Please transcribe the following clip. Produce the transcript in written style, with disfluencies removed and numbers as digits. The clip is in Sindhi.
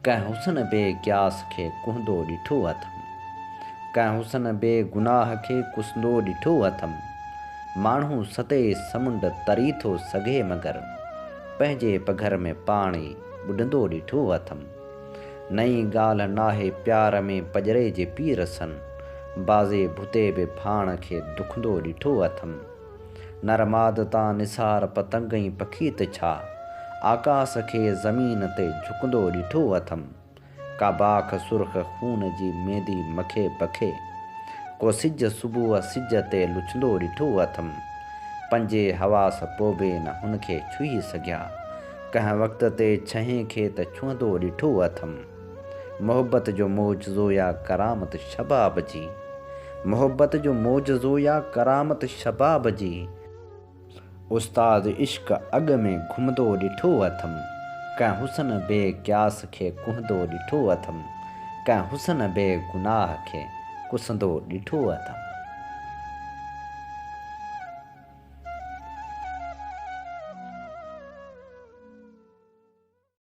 ڪنهن حسن بي قياس کي ڪهندو ڏٺو اٿم. ڪنهن حسن بي گناهه کي ڪسندو ڏٺو اٿم. ماڻهو ستي سمنڊ تري ٿو سگهي مگر پنهنجي پگهر ۾ پاڻ ئي ٻڏندو ڏٺو اٿم. نئين ڳالهه ناهي پيار ۾ پڄري جي پير سن بعضي ڀتي به ڦاڻ کي دکندو ڏٺو اٿم. نر ماد تان نثار پتنگ ۽ پکي ته ڇا، آڪاس کي زمين تي جهڪندو ڏٺو اٿم. ڪا باک سرخ خون جي ميندي مکي بکي، ڪو سج صبح سج تي لڇندو ڏٺو اٿم. پنجي حواس پو به نه هن کي ڇهي سگهيا، ڪنهن وقت تي ڇهين کي ته ڇهندو ڏٺو اٿم. محبت جو معجزو يا ڪرامت شباب جي. محبت جو معجزو يا ڪرامت شباب جي. استاد عشق اڳ ۾ گهمندو ڏٺو اٿم. ڪنهن حسن بي قياس کي ڪهندو ڏٺو اٿم. ڪنهن حسن بي گناهه کي ڪسندو ڏٺو اٿم.